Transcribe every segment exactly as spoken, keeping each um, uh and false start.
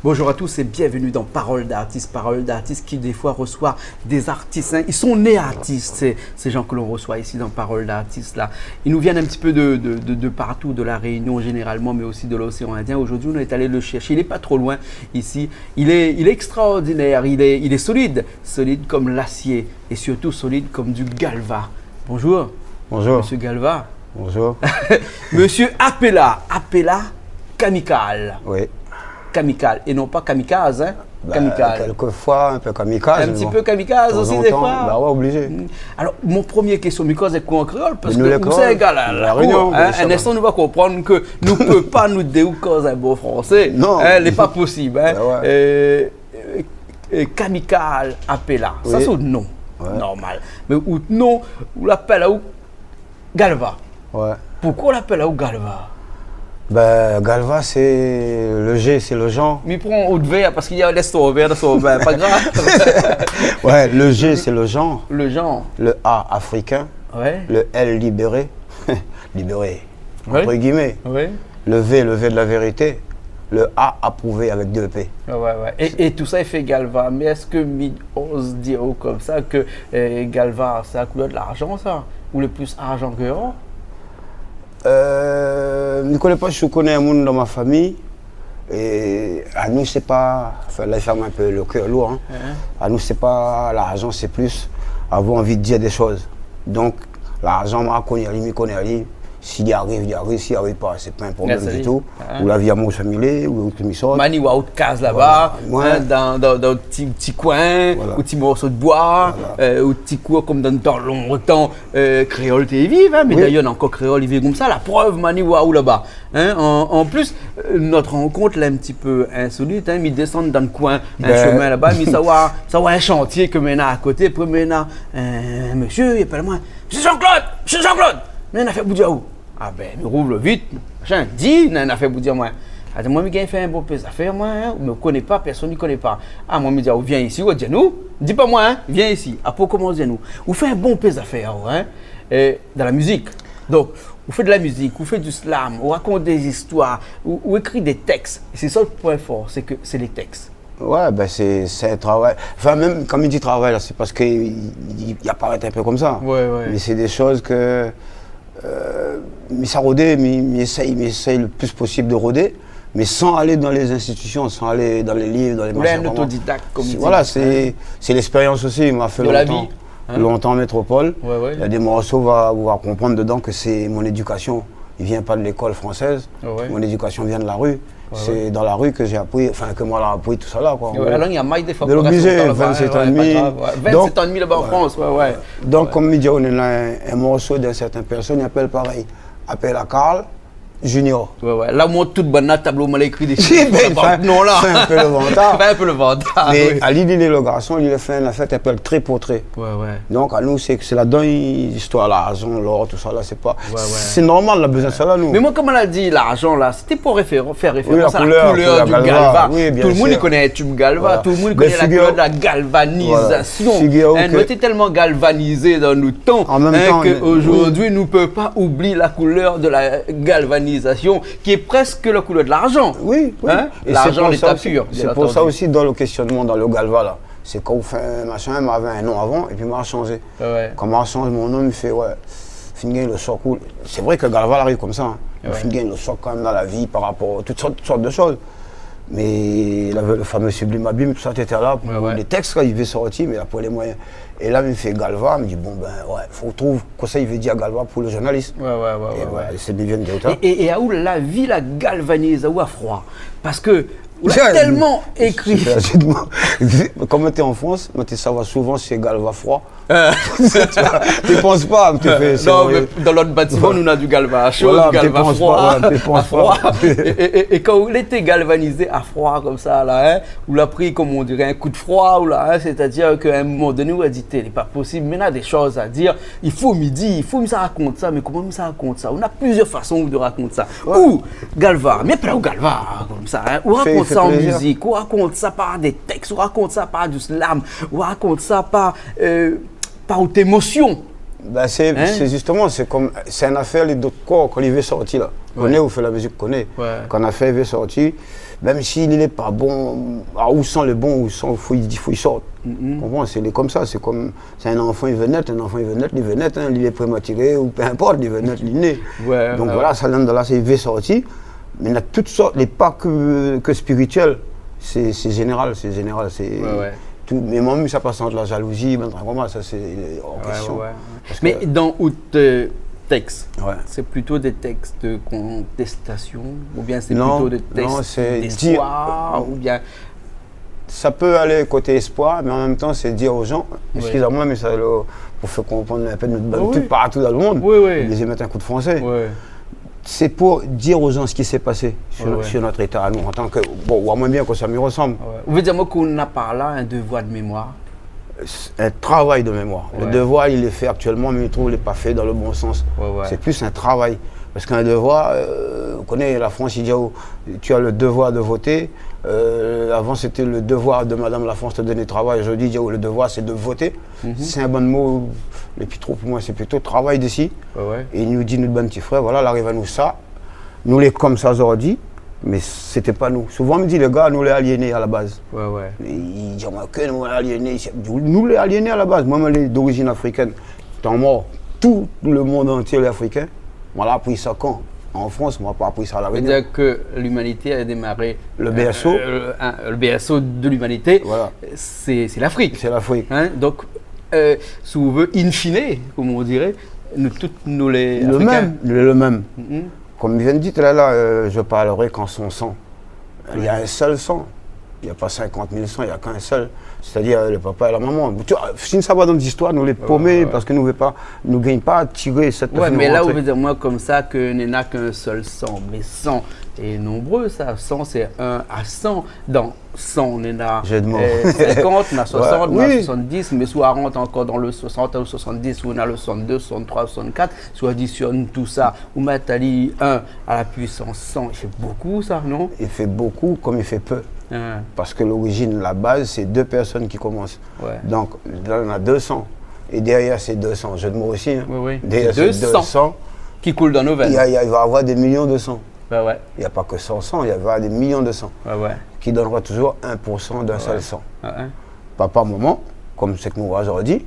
Bonjour à tous et bienvenue dans Parole d'artiste. Parole d'artiste qui des fois reçoit des artistes, hein. Ils sont nés artistes, ces, ces gens que l'on reçoit ici dans Parole d'artiste, là. Ils nous viennent un petit peu de, de, de, de partout, de La Réunion généralement, mais aussi de l'océan Indien. Aujourd'hui, on est allé le chercher. Il est pas trop loin ici. Il est, il est extraordinaire. Il est, il est solide, solide comme l'acier et surtout solide comme du galva. Bonjour. Bonjour. Monsieur Galva. Bonjour. Monsieur Apela, Apela Kamikal. Oui. Kamikal, et non pas kamikaze, hein. Bah, Kamikal. Quelquefois, un peu kamikaze, mais bon. Un petit peu kamikaze aussi, des fois. De temps en temps. Bah ouais, obligé. Mm. Alors, mon premier question, mi koz èk ou an kréol, parske ou sé in gars La Réunion, hein, in instan nou va konprann ke nou pé pa nou dé ou koz in bon fransé. Non. Hein, lé pa posib, hein. Bah ouais. Euh, euh, euh, Kamikal Apela. Sa sé out non normal. Mé out non, ou la apèl aou Galva. Ouais. Poukoi ou la apèl aou Galva ? Ben, Galva, c'est le G, c'est le genre. Mi pran out vèr, parske na lèstor vèr, lèstor vèr, pa grav. Ouais, le G, c'est le genre. Le genre. Le A, africain. Ouais. Le L, libéré. Libéré, entre guillemets. Oui. Le V, le V de la vérité. Le A, approuvé avec deux P. Ouais, ouais, ouais. É, é tousa i fé Galva. Mé èske mi oz dir aou konmsa ke, euh, Galva, sé la koulèr de larzan, sa ? Ou lé plis arzan ke or ? Euh, mi koné pa si ou koné in moun dan mon famiy. É anou, sé pa, anfin, la, i fé in pé le kèr lour, hein. Hein. Anou, sé pa larzan, sé plis avoir anvi de dir dé shoz. Donk, larzan, moin la koni ali, mi koné ali. Si li ariv, li ariv. Si li ariv pa, sé pa in problèm ditou. Mèrsi. Hein. Ou la vi amoin osa mi lé, ou, ou mi sort. Maniwa, out kaz laba, hein, dan, dan, dan out ti, ti koin, out ti morso de boi, euh, out ti kour konm dan tan lontan, euh, kréol té viv, hein, mé dayèr, na ankor kréol i viv konmsa, la prèv, maniwa ou laba. Hein, an, an plis, euh, nout rankont lé in ti pé insolit, hein, mi désann dan le koin, in shomin laba, mi sava, sava in shantié ke mi néna a koté, apré mi néna in mésyé, li apèl amoin, « Mésyé Jean-Claude, mésyé Jean-Claude, mi néna in nafèr pou dir aou. » Ah ben, mi rouv vit, machin, di, néna in nafèr pou dir amoin. Atann, moin, mi gingn fé in bonpé zafèr, moin, hein, ou mi koné pa, pèrsone i koné pa. Ah, moin, mi di aou, vien isi, ou di anou, di pa moin, hein, vien isi. Apré ou komans di anou. Ou fé in bonpé zafèr, ou, hein, euh, dan la mizik. Donk, ou fé de la mizik, ou fé du slam, ou rakont dé zistoir, ou, ou ékri dé tèks. É sé sa out poin for, sé ke sé lé tèks. Ouais, ben, sé, sé in travay. Anfin, mèm kan mi di travay la, sé parske i, i, i aparèt in pé konmsa. Ouais, ouais. Mé sé dé shoz ke, euh, mi sa rodé, mi, mi éséy, mi éséy le plis posib de rodé, mé san alé dan lé zinstitision, san alé dan lé liv, dan lé machin, vréman. Ou lé in otodidak, konm i di. Voilà, sé, sé lèkspérians osi, ma fé lontan. De la vi. Hein ? Lontan an métropol. Ouais, ouais. Na dé morso, ou va, ou va konprann dedan ke sé mon édikasion. I vien pa de lékol fransèz. Ouais, ouais. Mon édikasion vien de la ri. Ouais, ouais. Sé dan la ri ke mi la apri, anfin, ke moin la apri tousa la, koi. Ouais, la lang i amay défoi. Mé lé oblizé, vingt-sept ans et demi. Ouais, ouais, pa grav, ouais. Donk, vingt-sept ans et demi laba an Frans, ouais, ouais. Donk, konm mi di, ou néna in, in morso d'in sèrtin pèrsone, i apèl parèy. Apèl a Carl Junior. Ouais, ouais. La, moin, tout bann tablo, moin la ékri dési. Si, ben, anfin, non, la. Fé in pé le vantard. Fé in pé le vantard, oui. Mé ali, li lé le garson, li la fé in nafèr i apèl Tré pour Tré. Ouais, ouais. Donk, anou, sé, sé ladan, listoir larzan, lor, tousa la, sé pa, ouais, ouais, sé normal, la bézoin sa la, nou. Mé moin, konm ou la di, larzan la, sété pou référ-, fé référans a la koulèr du galva. Oui, la koulèr, la galva. Oui, bien sir. Tout le moun i koné in tib galva, tout le moun i koné la koulèr de la galvanizasion. Voilà. Figir aou ke nou lété tèlman galvanizé dan nout tan, an mèm tan, ke zordi nou pé pa oubli la koulèr de la galvanizasion, ki lé prèsk la koulèr de larzan. Oui, oui. Hein ? É sé pou sa osi, bien antandi. Larzan, léta pir, sé pou sa osi, dan le késtionnman, dan le galva la, sé kan ou fé in machin, moin lavé in non avan, épi moin la shanzé. Ouais, ouais. Kan moin la shanz mon non, mi fé, ouais, fine gingn le shok, ou, sé vré ke galva la ariv konmsa, hein. Ouais. Fine gingn le shok kan mèm dan la vi par rapor tout sort, tout sort de shoz. Mé lavé le fameux Sublime Abîme, tousa, té la pou lé tèks, kan i vé sorti, mé la pou lé moiyin. É la, mi fé galva, mi di, bon, ben, ouais, fo trouv kosa i vé dir galva pou le journaliste. Ouais, ouais, ouais. É ouais, ouais, sé bien de sa. É, é, é aou, la vi la galvaniz aou a froi. Parske ou la tèlman ékri. Sé, sé, sé, konm moin té an Frans, moin té sava souvan shé Galva Froid. Euh. Té pans pa, té fé, sé non, mé dan lot batiman, nou na du galva sho, du galva froi. Voilà, té pans pa, ouais, té pans pa. A froi. É, é, é, é kan ou lété galvanizé a froi konmsa la, hein, ou la pri, konm on diré, in kou de froi, ou la, hein, sétadir ke a in moman doné, ou la di, té, lé pa posib, mé na dé shoz a dir, i fo mi di, i fo mi sa rakont sa, mé koman mi sa rakont sa ? Ou na plizièr fason de rakont sa. Ouais. Ou, galva, mé pa ou galva, konmsa, hein. Ou rakont sa an mizik, ou rakont sa par dé tèks, ou rakont sa par du slam, ou rakont sa par, euh, par out émosion. Bin, sé, sé zistoman, sé konm, sé in afèr, lé dot kor, kan li vé sorti la. Koné, ou fé la mizik, koné. Kan in afèr i vé sorti, mèm si li lé pa bon, a, ou san lé bon, ou san, fo i, fo i sort. Konpran ? Sé, lé konmsa, sé konm, sé in anfan, li vé nèt, in anfan, li vé nèt, li vé nèt, in, li lé prématiré, ou pé inport, li vé nèt, li né. Donk voilà, sa, dan la, sé, li vé sorti. Mé na tout sort, lé pa ke, ke spirituel. Sé, sé zénéral, sé zénéral, sé tout. Mé moin, sa i pas ant la jalouzi, bin, konmsa, sa, sé, an késtion. Parske... Mé dan out, euh, tèks, sé plito dé tèks de kontèstasion, oubien sé plito dé tèks d'espwar, oubien... Sa pé alé koté espwar, mé an mèm tan, sé dir o jan, eskiz amoin, mé sa, lo, pou fé konprann in pé nout bann, tout partou dan lo monn, oblizé mèt in kou d'fransé. Sé pou dir o jan sak i la pasé sir, sir nout éta anou, an tan ke, bon, ou amoin bien kosa mi resanm. Ou vé dir amoin k'ou na par la in devoir de mémoir ? In travay de mémoir. Lo devoir, li lé fé aktièlman, mé mi trouv li lé pa fé dan lo bon sans. Sé plis in travay. Parske in devoir, euh, ou koné, la Frans, i di, oh, tu as le devoir de voter. Euh, avan, sété le devoir de Madame la France de donner travail. Zordi, i di, oh, le devoir, sé de voter. Sé in bann mo, épi tro pou moin, sé plito travay dési. É nou di, nout bann ti frèr, voilà, la ariv anou sa. Nou lé konmsa zordi, mé sété pa nou. Souvan, mi di, lé gars, nou lé aliéné a la baz. É i di amoin ke nou lé aliéné, nou lé aliéné a la baz. Moin, moin lé d'orizin afrikèn. Tan mor, tout le monn antié lé afrikèn. Moin la apri sa kan ? An Frans, moin la pa apri sa a La Rényon. C'est-à-dire que l'humanité a démarré, euh, euh, hein, le berceau de l'humanité, c'est, c'est l'Afrique. Sé Lafrik. Hein, donc, euh, si ou vé, in fine, comme on dirait, nou tout, nou lé Africains. Lé mèm, nou lé mèm. Konm mi vien di talèr la, euh, je parlerai qu'en son sang. Il y a un seul sang. Il y a pas cinquante mille sangs, il y a qu'un seul. C'est-à-dire, euh, le papa et la maman. Tu vois, si nou sava dan zistoir, nou lé pomé, parske nou vé pa, nou gingn pa tiré sèt... Ouais, mé la, ou vé dir amoin konmsa ke néna k'in sèl san. Mé san lé nonbré, sa. San, sé in a san. Dan san, néna, euh, sinkant, néna soisant, néna soisant-dis, mé si ou rant ankor dan lo soisant ou soisant-dis, ou néna lo soisant-dé, soisant-troi, soisant-kat, si ou adisionn tout sa, ou mèt ali in a la puisans san, i fé bokou sa, non ? I fé bokou konm i fé pé. Parske lorizin, la baz, sé dé pèrsone ki komans. Donk la, néna dé san. É dèrièr sé dé san, jeu de mots aussi, hein. Dèrièr sé dé san ki koul dan nout vèn. I va avoir des millions de sang. Néna pa ke san san, néna dé milion de san ki donnera toujours un pour cent d'un seul sang. Papa, momon, konm sak nou voi zordi,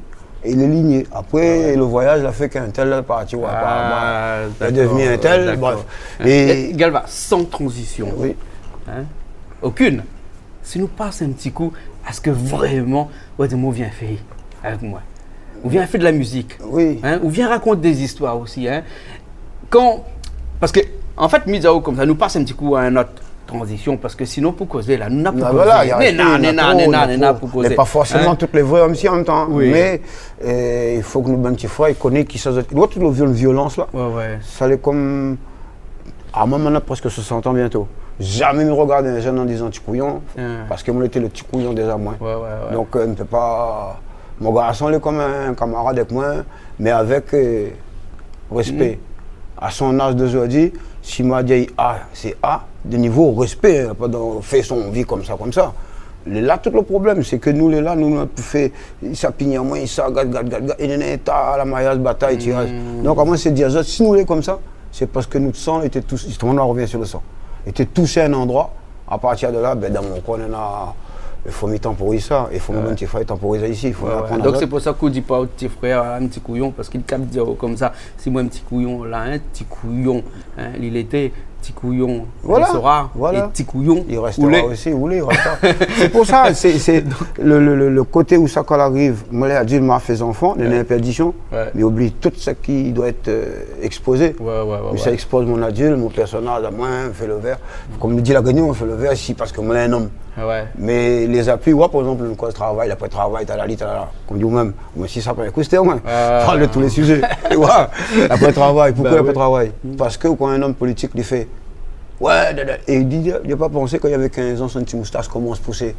é lé ligné. Apré, lo voiyaz la fé k'in tèl la parti, ou la devni in tèl, bref. É Galva, san tranzision, hein, okinn, si nou pas in ti kou a sak vréman, ou la di, ou vien fé avèk moin. Ou vien fé de la mizik. Hein, ou vien rakont dé zistoir osi, hein. Kan, parske, an fèt, mi di aou konmsa, nou pas in ti kou a in not tranzision, parske sinon, pou kozé la, nou na pou kozé. Néna, néna, néna pou kozé. Mé pa forséman tout lé vré, mèm si an mèm tan. Mé, euh, i fo ke nout bann ti frèr i koné kisa zot, zot lé viol-, violans la. Sa lé konm, amoin, moin néna prèsk soisant an bientôt. Zamé mi rogard in jenn an dizan ti kouyon, parske moin lété lo ti kouyon déza, moin. Donk, euh, mi pé pa, mon garson lé konm in kamarad avèk moin, mé avèk, euh, respé. A son az de zordi, si moin la di A, sé A, de nivo respé, hein, pa dan fé son vi konmsa, konmsa. Lé la tout lo problèm, sé ke nou lé la, nou, nou fé, sa pign amoin, sa gad, gad, gad, gad, é néna ta, la mayaz, batay, tiraz. Donk, amoin, sé dir azot, si nou lé konmsa, sé parske nout san lété tout, zistoman, nou revien sir lo san. Lété toushé a in androi, a partir de la, bin, dan mon koin, néna, i fo mi tanporiz sa, i fo mon bann ti frèr i tanporiz isi, i fo mi aprann azot. Donk sé pou sa k'ou di pa out ti frèr, hein, ti kouyon, parske li kap dir konmsa, si moin ti kouyon la, hein, ti kouyon, hein, li lété, ti kouyon, li sera, é ti kouyon, li restera osi, ou lé, li restera. Sé pou sa, sé, sé lo, lo, lo, lo koté ousa kan la ariv, moin lé adilt, moin la fé zanfan, néna in pèrdision, mé oubli tout sak i doi èt, euh, ékspozé. Mé sa ékspozé mon adilt, mon pèrsonaz amwin, fé lo vèr. Konm nou di La Rényon, fé lo vèr isi parske moin lé in om. Mé lé apui, ouais, par égzanp, nou koz travay, apré travay, talali, talala. Konm di ou mèm, moin osi sa pa in kousté, moin. Parl de tous les sujets. É ouais, apré travay, poukosa apré travay ? Parske ou koné in om politik, li fé, ouais, da, da. É li di, li la pa pansé kan li lavé kinz an, son ti moustash komans pousé.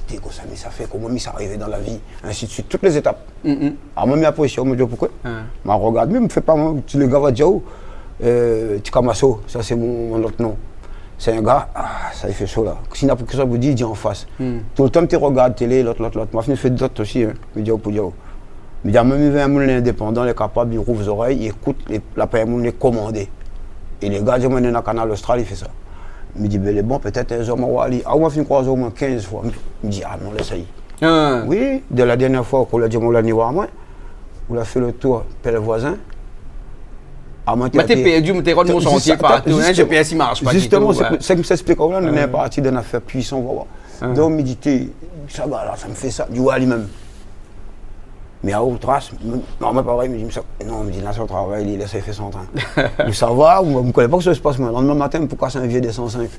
Té kosa mi sa fé, koman mi sa arivé dan la vi, ainsi de suite, tout lé zétap. Amwin, mi aprésié, mi di, poukosa ? Ma rogard, mi fé pa, moin, ti lé gars va di, oh, euh, ti kamaso, sa sé mon, mon lot nom. Sé in gars, ah, sa i fé sho la. Si na pou kisa pou di, di anfas. Toultan mi té rogard télé, lot, lot, lot. Ma fine fé dot osi, hein. Mi di, oh, pou di, oh. Mi di, a, mèm, li vien, moun lé indépandan, lé kapab, li rouv zorèy, li ékout, li, la pa in moun lé komandé. É lé gars, di, moin néna Kanal Austral, li fé sa. Mi di, bé, lé bon, pétèt in zour moin va ali. A, moin fine kroiz aou omoin kinz foi. Mi di, a non, lès ali. Ah. Oui, dé la dernièr foi ou la di amoin ou la ni oir amoin, ou la fé lo tour Pèl Voizin. A, moin té pèrdi, moin té rod mon shantié partou, in, zistoman, zistoman, sé pou sa mi èksplik aou la, nou lé parti dan in afèr puisan, voilà. Ah. Donk, mi di, té, sa va la, sa mi fé sa, di, oua, li mèm. Mé a out tras, non, mé pa vré, mi di, mi sa, non, mi di, la, sa travay, li lès ali fé son trin. Ou sa va, ou, ou koné pa kosa i spas, moin. Landmin matin, pou kas in vié dé san sink.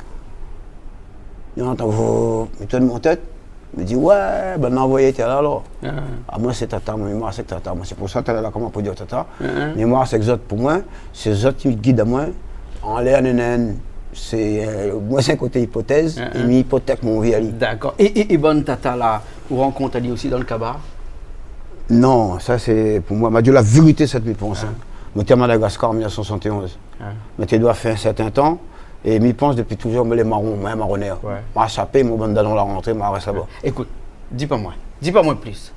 Li antann, vo, mi tourn mon tèt, mi di, oué, bann anvoyé té la, alor. Ah. A, moin, sé tata, moin, mi marsh èk tata, moin. Sé pou sa, talèr la, koman pou dir tata, ah, ah, mi marsh èk zot pou moin, sé zot ki gid amoin. Anlèr, néna, sé, euh, moin, sé in koté ipotèz, ah, é ah, mi ipotèk mon vi ali. Dakor. É, é, é bann tata la, ou rankont ali osi dan lo kabar ? Non, sa sé pou moin, ma di la vérité, sa mi pans, in. Ah. Moin té Madagaskar an mil nèf san soisant-é-onz. Ah. Moin té doi fé in sèrtin tan, é mi pans dopi touzour, moin lé maron, moin maronèr. Oué. Ma shapé, mon bann dalon la rantré, ma rès laba. Ékout, di pa moin, di pa moin plis.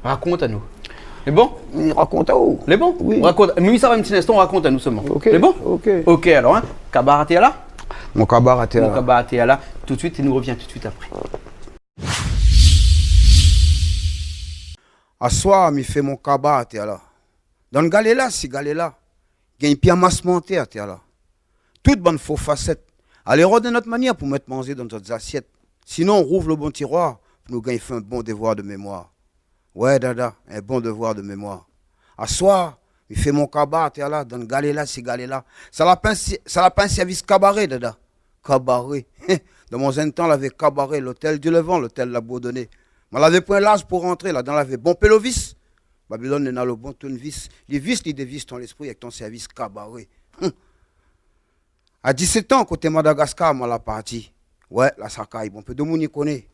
Rakont anou. Lé bon ? Mi rakont aou. Lé bon ? Oui. Rakont. Mé sa va in ti instan, rakont anou sèlman. Ok, lé bon ? Ok. Ok, alor, in. Kabar atèr la ? Mon kabar atèr la. Mon kabar atèr la. Tout de suite, é nou revien tout de suite apré. Aswar, mi fé mon kabar atèr la. Dan galé la, si galé la, gingn pi amas mantèr atèr la. Tout bann fo fasèt. Alé rod in not manièr pou mèt manzé dan zot zasièt. Sinon, rouv lo bon tiroir pou nou gingn fé in bon dévoir de mémoir. Oué, dada, in bon dévoir de mémoir. Aswar, mi fé mon kabar atèr la, dan galé la, si galé la. Sa la pa in si-, sa la pa in sèrvis kabaré, dada. Kabaré. Dan mon zèn tan, lavé kabaré, l'hôtel du Levant, l'hôtel Labourdonnais. Ma lavé poin laz pou rantré, ladan lavé bonpé lo vis. Babilone néna lo bon tourn vis. Li vis, li dévis ton léspri èk ton sèrvis kabaré. Hum. A disèt an, koté Madagaskar, ma la parti. Oué, la Sakay, bonpé domoun i koné.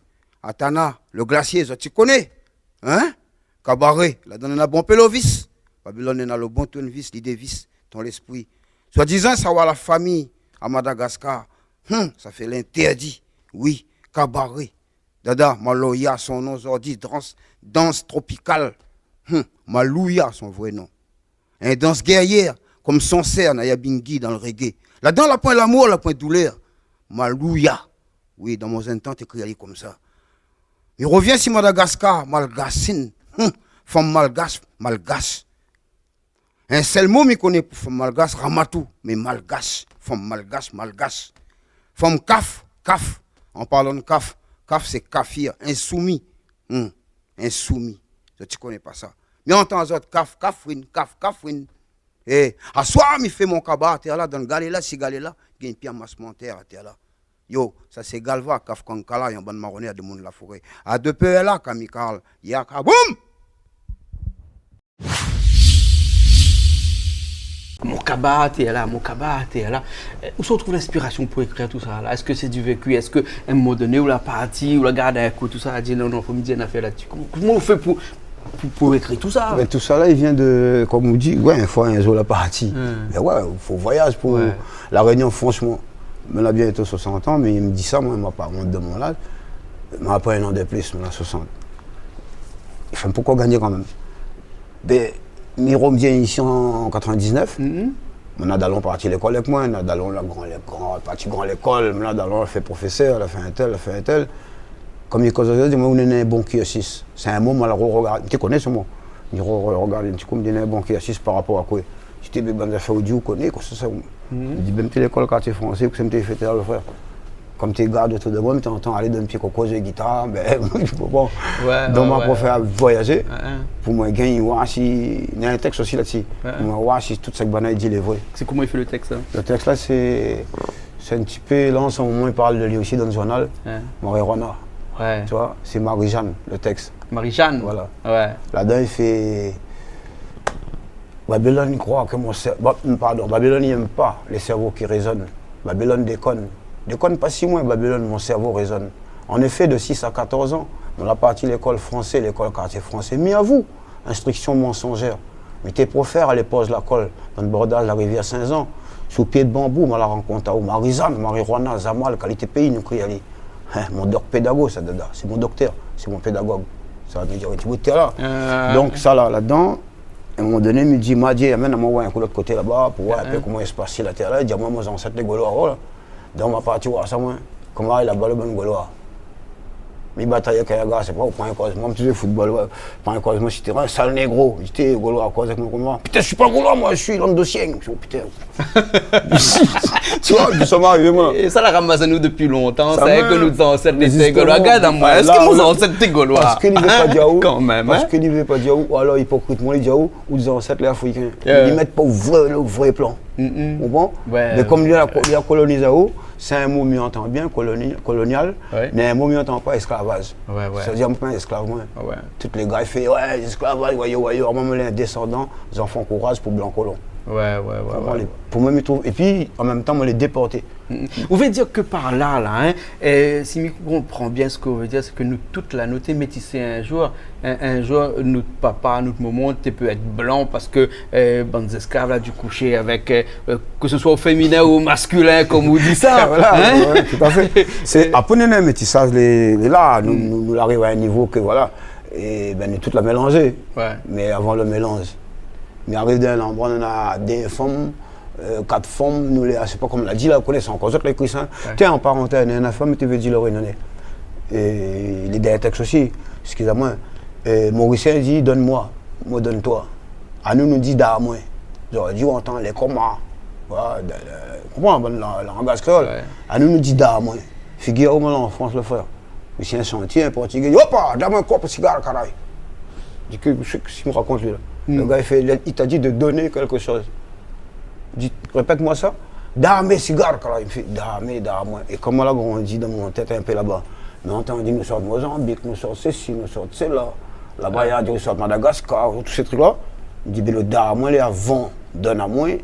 Atana, lo glasié, zot i koné. In ? Kabaré, ladan néna bonpé lo vis. Babilone néna lo bon tourn vis, li dévis ton léspri. Swadizan, sa oir la fami a Madagaskar. Hum, sa fé lintèrdi. Oui, kabaré. Dada, ma loya son non zordi, dans, dans tropikal. Hum, Malouya son vré non. In dans gèrièr, konm Sansèr, na Yabingi dan lo reggae. Ladan, la poin lamour, la poin doulèr. Malouya. Oui, dan mon zèn tan, té kri ali konmsa. Mi revien si Madagaskar, malgasine. Hum, fanm malgash, malgash. In sèl mo mi koné pou fanm malgash, ramatou, mé malgash, fanm malgash, malgash. Fanm kaf, kaf, an parlan de kaf, kaf sé kafir, insoumi. Hum, insoumi. Zot i koné pa sa. Mi antann zot kaf, kafrine, kaf, kafrine. É, aswar, mi fé mon kabar atèr la, dan galé la, si galé la, gingn pi amas mantèr atèr la. Yo, sa sé Galva, Kaf Kankala, yon bann maronèr, domoun laforé. A dé pé la, Kamikarl, yaka, boum ! Mon kabar atèr la, mon kabar atèr la. Euh, ousa ou trouv linspirasion pou ékrir tousa la ? Èske sé du vécu ? Èske, a in moman doné, ou la parti, ou la gard in kou tousa, la di, non, non, fo mi di in afèr la dsi ? Koman, koman ou fé pou, pou, pou ékrir tousa ? Bin, tousa la, i vien de, konm ou di, oué, in foi, in zour, la parti. Hmm. Bin oué, fo voyaz pou La Rényon, fransman. Moin na bientôt soisant an, mé mi di sa, moin, ma pa ont de mon laz. Moin la pa in an de plis, moin na soisant. I fo in pé ankor gingné kanmèm. Bin, mi revien isi an katrevin-diz-nèf. Mhm. Mon dalon parti lékol èk moin, mon dalon la gran, gran, parti gran lékol, mon dalon la fé profésèr, la fé intèl, la fé intèl. Konm li koz, li di, moin, ou néna in bon kirsis. Sé in mo, moin la rogard, té koné se mo. Mi ro-, ro-, rogard in ti kou, mi di, néna in bon kirsis par rapor a koué ? Té, bin, bann zafèr ou di, ou koné, kosa sa. Mhm. Mi di, bin, mi té lékol kartié fransé, kosa mi té fé té la, lo frèr. Konm té gard otour de moin, mi té antann alé dan in ti koko, zoué gitar, bin, ou konpran. Oué, oué, oué. Donk, ma préfèr voyazé. Oué, oué. Pou moin gingn oir si, néna in tèks osi la dsi. Oué, oué. Pou moin oir si tout sak banna i di lé vré. Sé koman i fé lo tèks la ? Lo tèks la, sé, sé in ti pé, la, an se moman, i parl de li osi dan lo zournal. Oué. Marijuana. Oué. Tu vois, sé Marie-Jeanne, lo tèks. Marie-Jeanne. Voilà. Oué. Ladan, i fé Babilone i kroi ke mon sèr-, ba-, pardon, Babilone i èm pa lé sèrvo ki rézone. Babilone dékone. Dékone pa si moin, Babilone, mon sèrvo rézone. An éfé, de sis a katorz an, moin la parti lékol fransé, lékol kartié fransé. Mi avou, instriksion mansonzèr. Mi té profèr a lépok la kol, dan bordaz la rivièr Sin-Zan, sou pié de banbou, moin la rankont aou, Marie-Jeanne, marijuana, zamal, kalité péi, nou kri ali. Hin, mon dok pédago, sa, dada. Sé mon doktèr, sé mon pédagog. Sa mi di, ti bout tèr la. Donk sa la, ladan, a in moman doné, mi di, ma di, amèn amoin oir in kou lot koté laba, pou oir in pé koman i spas si la tèr la. Di amoin, mon zansèt lé Golois, voilà. Donk ma parti oir sa, moin. Koman i lé laba, lo bann Golois. Mi batay èk in gar, sé pa, ou pran in koz, moin, mi té foutbol, ouais. Pran in koz, moin, sité, ouais, sal négro. Li té Golois, koz èk moin, koman. Putain, je suis pas Gaulois, moi, je suis Languedocien. Oh, putain. Tu vois, sa m'arivé, moin. É sa la ramas anou dopi lontan, sa, ke nout zansèt lété Golois. Gard amoin, èske mon zansèt lété Golois ? Parske li vé pa di aou, kan mèm, parske li vé pa di aou, ou alor ipokritman li di aou, out zansèt lé afrikin. Li mèt pa ou vré, lo vré plan. Ou konpran ? Mé kom li la, li la koloniz aou, sé in mo mi antan bien, koloni-, kolonial, mé in mo mi antan pa, esklavaz. Sa di, moin pa in esklav, moin. Tout lé gar i fé, ouais, esklavaz, wayo, wayo. Amoin, moin lé in désandan zanfan kouraz pou blan kolon. Ou konpran ? Pou moin, mi trouv, épi, an mèm tan, moin lé déporté. Ou vé dir ke par la, la, hein, si mi konpran bien sak ou vé dir, sé ke nou tout la, nou té métisé in zour, in, in zour, nout papa, nout momon té pé èt blan parske, bann zésklav la di koushé avèk, ke se soi o féminin ou o maskilin, kom ou di sa, hein ? Tout à fait. Sé, apré, nou néna in métisaz, lé, lé la, nou, nou, nou ariv a in nivo ke, voilà, é bin, nou tout la mélanzé. Mé avan lo mélanz, mi ariv dan in landroi, nou néna dé fanm, kat fanm, nou lé, sé pa kom la di la, ou koné, sé ankor zot la ékri sa. Tiens, an parantèz, néna in fanm té vé di lo Rényoné. É li lé dan in tèks osi, eskiz amoin. Morisien i di, donn amoin, moin donn aou. Anou, nou di, da amoin. Zordi, ou antan lé koma. Voilà, da, da, konpran, bann la-, langaz kréol. Anou, nou di, da amoin. Figir aou, moin, an Frans, lo frèr. Misié in santié, in portugé, opa, da amoin in koup sigar, karay. Di ke, sé, sé ki mi rakont li la. Lo gar i fé, il t'a dit de donner quelque chose. Di, répèt amoin sa. Da amé sigar, karay. Mi fé, da amé, da amoin. É kom moin la grandi dan mon tèt in pé laba, mi antann di, nou sort Mozanbik, nou sort sési, nou sort séla. Laba, i di, nou sort Madagaskar, tout sé trik la. Mi di, bin, lo da amoin, lé avan, donn amoin.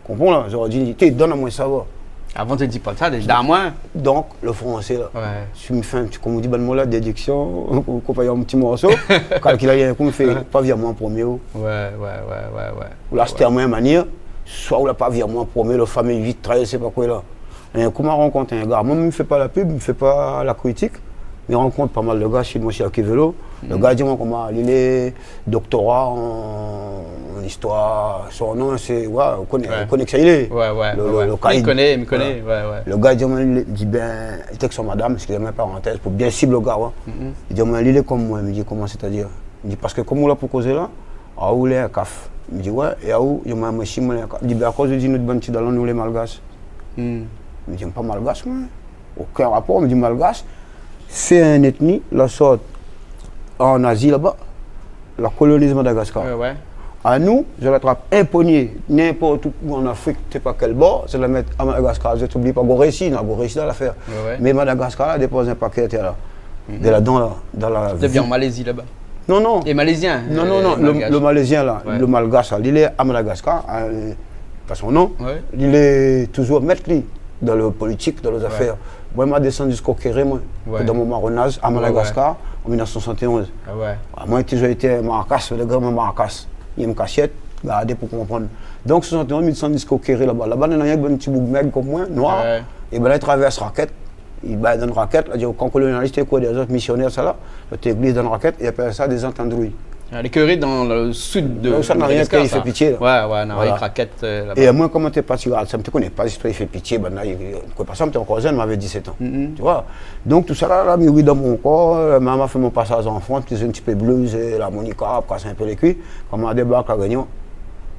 Konpran la, zordi, té, donn amoin, sa va. Avan té di pa sa, té da amoin. Donk, lo fransé la. Si mi fé in ti, kom ou di, bann mo la, dédiksion, ou koup in ti morso, kalkil ali in kou, mi fé, pa vir amoin an promié, ou. Ou la astèr amoin in manièr, soi ou la pa vir amoin an promié, lo famé uit trèz, sé pa koué la. In kou ma rankont in gar, moin, mi fé pa la pub, mi fé pa la kritik, mi rankont pa mal de gar, si moin, si a ki vélo. Lo gar i di amoin koman, li lé doktora an, an istoir, son non sé, ouais, ou koné, ou koné kisa li lé. Lo, lo, lo Kaïd. Mi koné, mi koné, ouais, ouais. Lo gar i di amoin, li di, bin, li té èk son madam, eskiz amoin, parantèz, pou bien sib lo gar, ouais. Li di amoin, li lé kom moin, mi di, koman, sétadir ? Li di, parske kom ou la pou kozé la, aou lé in kaf. Mi di, ouais, é aou ? Li di amoin, moin osi, moin lé in kaf. Li di, bin, akoz ou di nou bann ti dalon, nou lé malgash. Mi di, moin pa malgash, moin. Okin rapor, mi di, malgash, sé in étni la sort an Azi laba, la koloniz Madagaskar. Anou, zot la trap in ponyé, ninport ousa an Afrik, sé pa kèl bor, zot la mèt a Madagaskar, zot oubli pa Gorési, non, Gorési dan lafèr. Mé Madagaskar la dépoz in pakèt tèr la. Dé ladan la, dan la vi. Sé bien an Malézi laba. Non, non. Lé Malézien, non, non, lo, lo Malézien la, lo Malgash la, li lé a Madagaskar, pa son non, li lé touzour mèt li dan lo politik, dan lo zafèr. Moin, ma désann ziska Kéré, moin, dan mon maronaz a Madagaskar, an mil nèf san soisant-é-onz. Moin, touzour été markas, lo gran markas. Li yèm kasièt, gardé pou konprann. Donk, soisant-é-onz, mi désann ziska Kéré laba. Laba, néna rienk bann ti boug mèg kom moin, noir, é bin la, i travèrs Rakèt. I bay dan rakèt, la di, kan kolonialis té kour dé zot misionèr, sa la, zot té glis dan rakèt, i apèl sa dé zantandrouy. Ah, lé Kéré dan lo sid de Madagaskar, sa. Ousa na rienk i fé pitié la. Ouais, ouais, na rienk rakèt laba. É moin, koman té parti, sa, mi té koné pa zistoir i fé pitié, bann la, i, i, koné pa sa, mi té ankor jenn, mi navé disèt an. Tu vois ? Donk, tousala la, mi ri dan mon kor, ma, ma fé mon pasaz an Frans, té in ti pé blues, larmonika, kas in pé lé kui. Kan ma débark La Rényon,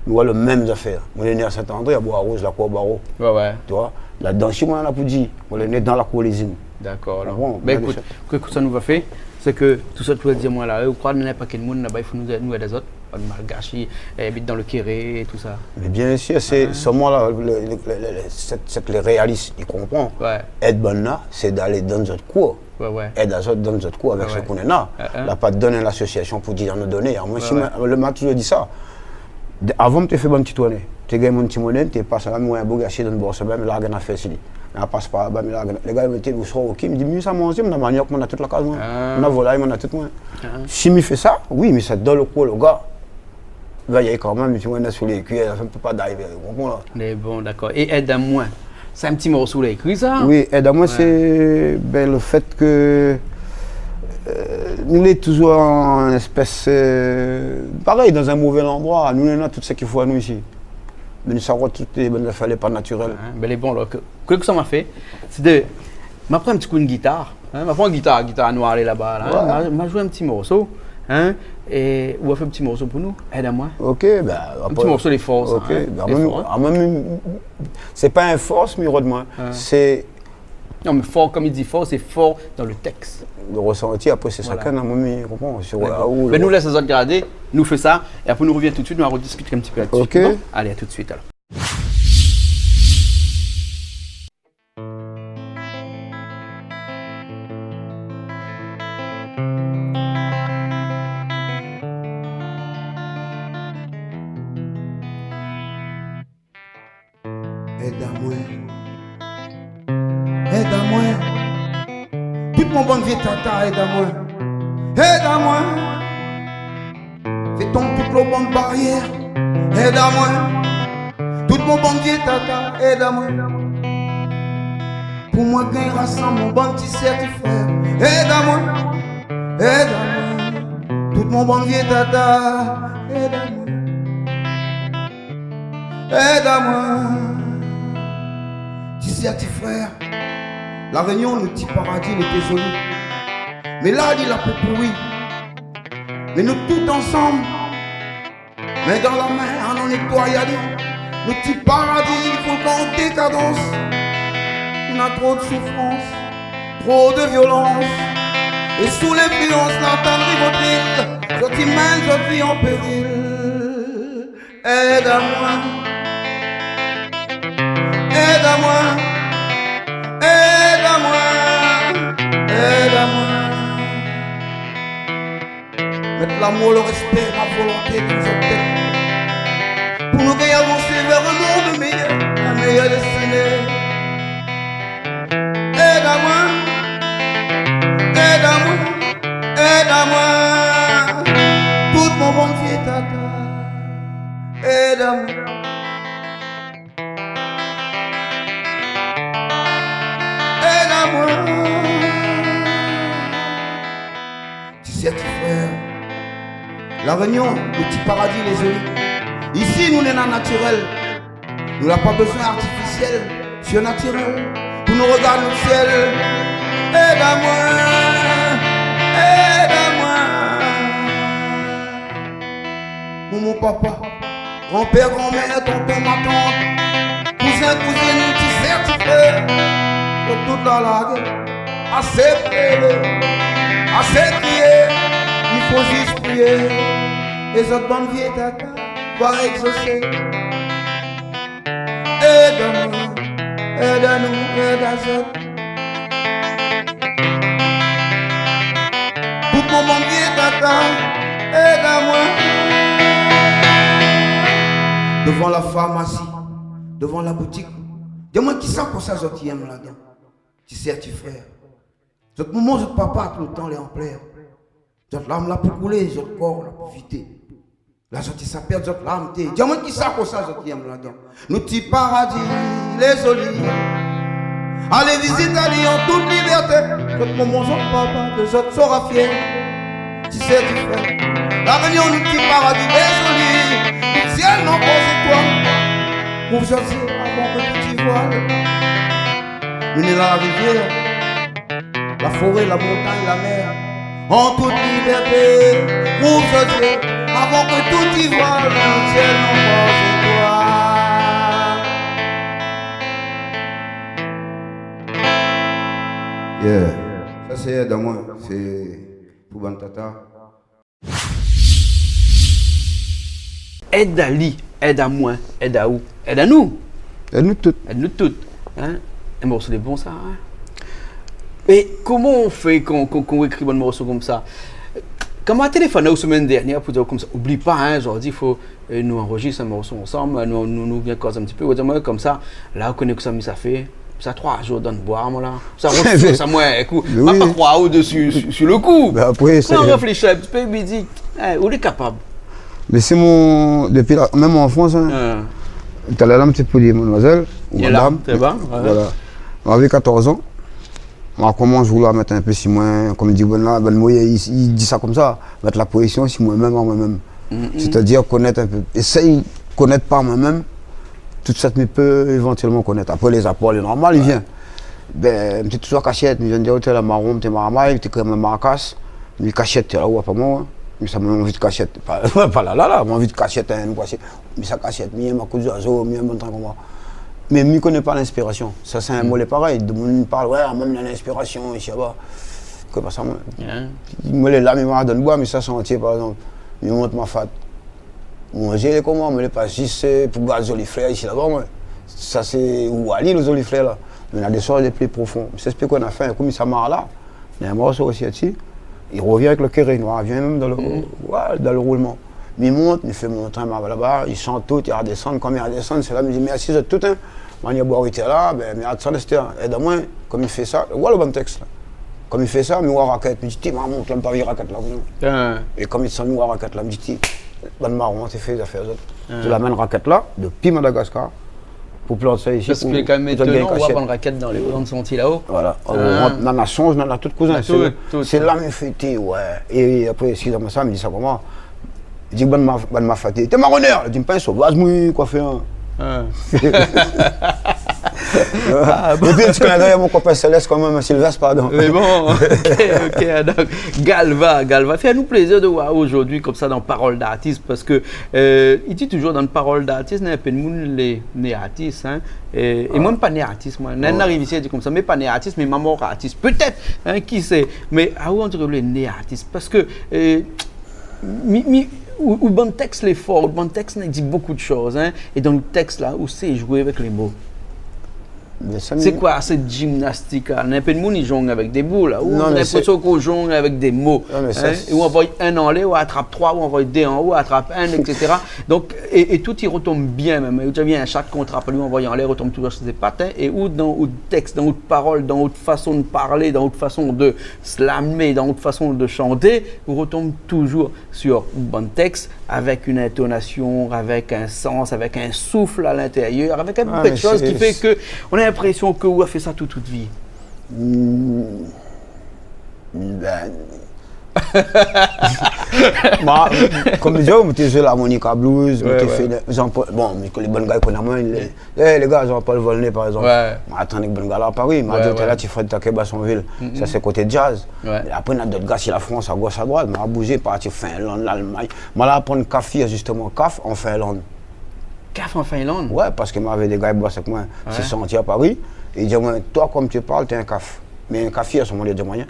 nou voi lo mèm zafèr. Moin lé né a Sint-André, a Boi-Rouz, la kour Baro. Ouais, ouais. Tu vois ? Ladan, si moin la pou di, moin lé né dan la kour lizine. Dakor, alor. Bon, bin, ékout, sak nou va fé, sé ke tousa ou la di amoin la, ou kroi néna pa kèl moun laba, i fo nou, nou èd azot, bann Malgash i abit dan lo Kéré é tousa. Mé biensir, sé solman la, lo, lo, lo, lo, lo, sèt, sèt lé réalis, i konpran. Ouais. Èd bann la, sé d'alé dan zot kour. Ouais, ouais. Èd azot dan zot kour avèk sak ou néna. La pa donn in asosiasion pou di, anou doné. Moin, si moin, lo, ma touzour di sa. Avan, mi té fé bann ti tourné. Té gingn mon ti moné, mi té pas laba, mi voi in boug asiz dan bor somin, mi larg in afèr si li. Mi pas par laba, mi larg in, lé gar i di, ou sort oki ? Mi di, mi sa manzé, moin na maniok, moin na tout la kaz, moin. Moin na volay, moin na tout, moin. Si mi fé sa, oui, mé sa dan lo kour lo gar. Vèy kan mèm, mi di, moin na sou lé kui, sa mi pé pa dérivé, ou konpran la ? Mé bon, dakor. É Èd amoin, sé in ti morso ou la ékri sa ? Oui, Èd amoin, sé, bin, lo fèt ke, euh, Nou lé touzour an espès, euh, parèy, dan in mové landroi. Nou néna tout sak i fo anou isi. Mé nou sa rod tout lé bann zafèr lé pa natirèl. Hein, bin, lé bon, alor, ke, ke, ke sa ma fé, sé de, ma pran in ti kou in gitar, hein, ma pran in gitar, gitar noir, lé laba, la, hein, ouais, ma, ma zoué in ti morso, hein, é ou va fé in ti morso pou nou, Èd amoin. Ok, bin, in ti morso, lé for, sa, ok, hein, bin, lé for, hein. Amoin, sé pa in for, mi rod amoin. Hein. Sé Non, mé for, kom i di for, sé for dan le tèks. Le ressenti, apré, sé shakinn, hein, mon ami, konpran. Voilà. D'accord. Mé nou lès azot gardé, nou fé sa, é apré nou revien tout de suite, nou rediskit in ti pé la-dsi. Ok. Bon, alé, à tout de suite, alor. Èd amoin. Èd amoin. Tout mon bann vié tata, èd amoin. Èd amoin. Fé tonm tout lo bann barièr. Èd amoin. Tout mon bann vié tata, èd amoin. Pou moin gingn rasanm mon bann ti sèr, ti frèr. Èd amoin. Èd amoin. Tout mon bann vié tata, èd amoin. Èd amoin. Ti sèr, ti frèr. La Rényon, nout ti paradi, nou té zoli. Mé la, li la pou pouri. Mé nou tout ansanm, min dan la min, anon nétoiy ali. Nout ti paradi, li fo kan dékadans. Na tro de soufrans, tro de violans. É sou linflians la tann Rivotril, zot i mèn zot vi an péril. Èd amoin. Èd amoin. Èd amoin. Èd amoin. Mèt lamour, le rèspé, la volonté dan zot tèt. Pou nou gingn avansé vèr in mond méyèr, in méyèr destiné. Èd amoin. Èd amoin. Èd amoin. Tout mon bann vié tata. Èd amoin. Èd amoin. Ti sèr, ti frèr. La Rényon, nout ti paradi, lé zoli. Isi, nou néna natirèl. Nou la pa bézoin artifisièl, sirnatirèl. Pou nou rogard nout sièl. Èd amoin. Èd amoin. Momon, papa, granpèr, granmèr, tonton, matant, kouzin, kouzine, ti sèr, ti frèr, zot tout la largé. Asé pléré, asé kriyé, i fo zis priyé. É zot bann vié tata va égzosé. Èd amoin, èd anou, èd azot. Tout mon bann vié tata, èd amoin. Dovan la farmasi, dovan la boutik, di amoin kisa konsa zot i yèm ladan? Ti sèr, ti frèr. Zot momon, zot papa, toultan lé an plèr. Zot larm la pou koulé, zot kor la pou vidé. La zot i sa pèrd zot larm, té. Di amoin kisa konsa zot i yèm ladan? Nout ti paradi lé zoli. Alé vizit ali an tout libèrté. Zot momon, zot papa, de zot sora fièr. Ti sèr, ti frèr. La Rényon, nout ti paradi lé zoli. Nout sièl, non pa zétoil. Kouv zot zié avan ke tout i voil. Nou néna la rivièr, la foré, la montagn, la mèr. An tout libèrté, kouv zot zié avan ke tout i voil, nout sièl, non pa zétoil. Yeah. Sa sé èd amoin, sé pou bann tata. Èd ali, èd amoin, èd aou, èd anou. Èd nou tout. Èd nou tout, hein. In morso lé bon sa, hein. Mé koman ou fé kan, kan, kan ou ékri bann morso konmsa? Kan ma téléfone aou semèn dèrnièr pou di aou konmsa, oubli pa, hein, zordi fo, euh, nou anrozis in morso ansanm, nou, nou, nou vien koz in ti pé, ou di amoin konmsa, la ou koné kosa mi sa fé, sa troi zour dan boi, moin la. Sa rod, sa moin, ékout, ma pa kroi aou desi, si, si le kou. Bin apré, sa réfléshi in ti pé, mi di, eh, ou lé kapab. Mé sé mon, dopi la, mèm an Frans, hein. Talèr la, mi té pou di madmoizèl, ou madam, voilà. Mavé katorz an. Moin la komans vouloir mèt in pé si moin, konm di bann la, bann moyen, i, i di sa konmsa, mèt la présion si moin mèm, an moin mèm. Mm, mm. Sétadir konèt in pé, éséy konèt par moin mèm tout sak mi pé évantièlman konèt. Apré, lé zapor, lé normal, i vien. Bin, mi té touzour kashèt, mi vien di, oté la, maron, mi té marmay, mi té kré mon markas, mi kashèt, té la ou, pa moin, mi sa, mon anvi de kashèt. Pa, pa la, la, la, mon anvi de kashèt, in, nou pasé. Mi sa kashèt, mi yèm akout zoizo, mi yèm bann trik konmsa. Mé mi koné pa linspirasion. Sa, sé in mo lé parèy. Demoun i parl, wé, moin néna linspirasion isi laba. Koné pa sa, moin. Moin lé la, mi marsh dann boi, mi sa santié, par égzanp. Mi mont Mafat. Manzé lé koman, mé lé pa zis, eu, pou gard zoli flèr isi laba, moin. Sa sé ou ali, lo zoli flèr la. Mé néna dé shoz lé pli profon. Mi sa ésplik aou, na fin, konm mi sa marsh la, néna in morso osi, ti, i rovien avèk lo kéré noir, i vien mèm dan lo, wé, dan lo roulman. Mi mont, mi fé mon trin, ma laba, i shant tout, i ardesann, konm i ardesann, sé la mi di, mèrsi zot tout, in. Manièr boir ité la, bin, mi ardesann astèr, èd amoin, konm i fé sa, wé, lo bann tèks la. Konm i fé sa, mi oi rakèt, mi di, ti, ma mont la, mi pa vi rakèt la, konm. É konm i desann, mi oi rakèt la, mi di, ti, bann maron, té fé zafèr zot. Té la amenn rakèt la, dopi Madagaskar, pou plant sa isi, pou, pou zot gingn kashèt. Parske kan mèm, étonan, ou oi bann rakèt dan lé, dan santié la-o. Voilà. Ou rant, nana sonz, nana tout kouzin. Nana tout, tout. Sé la mi fé, té, wé. É apré, éskiz amoin sa, mi di sa koman ? Li di, bann ma-, bann mafaté. Té maronèr. Li di, pa in sovaz, moin, koi fé, in. Ah bon. Épi, in ti klin d'èy a mon kopin Sélès kan mèm, Silvès, pardon. Mé bon, OK, OK, donk, Galva, Galva, fé anou plézir de voir aou zordi konmsa dan Parol d'artis, parske, eu, i di touzour dan Parol d'artis, néna in pé d'moun lé né artis, in. É, é moin, pa né artis, moin. Néna ariv isi, i di konmsa, mé pa né artis, mé ma mor artis. Pétèt, in, ki sé. Mé, ah, ou, on diré lé né artis. Parske, eu, Mi, mi, ou, ou bann tèks lé for, ou bann tèks i di bonpé de shoz, in. É dan lo tèks la, ou sé zoué avèk lé mo. Mé sa, sé koi sèt zimnastik la ? Néna in pé d'moun i zong avèk dé boul la, ou, non, mé sé, ou zong avèk dé mo, non, mé sa, in. É ou anvoy inn anlèr, ou atrap troi, ou anvoy dé anlèr, ou atrap inn, et cetera. Donk, é, é tout i rotonm bien mèm. É ou di, vien, shak kontra, ou anvoy anlèr, i rotonm touzour si sé pat, in. É ou, dan out tèks, dan out parol, dan out fason de parlé, dan out fason de slamé, dan out fason de shanté, ou rotonm touzour sur bann tèks, avèk in intonasion, avèk in sans, avèk in souf a l'intérieur, avèk in pé de shoz ki fé ke ou na linprésion ke ou la fé sa tout, tout out vi. Hmm. Bin. Moin, konm mi di, moin té zoué larmonika blues, moin té fé Jean-Paul, bon, mé ke lé bann gars i koné amoin, lé, é, lé gars, Jean-Paul Volnay, par égzanp. Moin la tann avèk bann gars la a Paris, moin la di, oté la, ti Fred Takeba son vil. Sa sé koté jazz. Mé apré, na dot gars si la Frans, a gosh, a droit. Moin la bouzé, parti Finland, Lalmagn. Moin la aprann kafir, zistoman, kaf an Finland. Kaf an Finland ? Wé, parske moin lavé dé gars i bos avèk moin, sé santié a Paris. É i di amoin, toi, comme tu parles, t'es un kaf. Mé in kafir, sa moin la di amoin.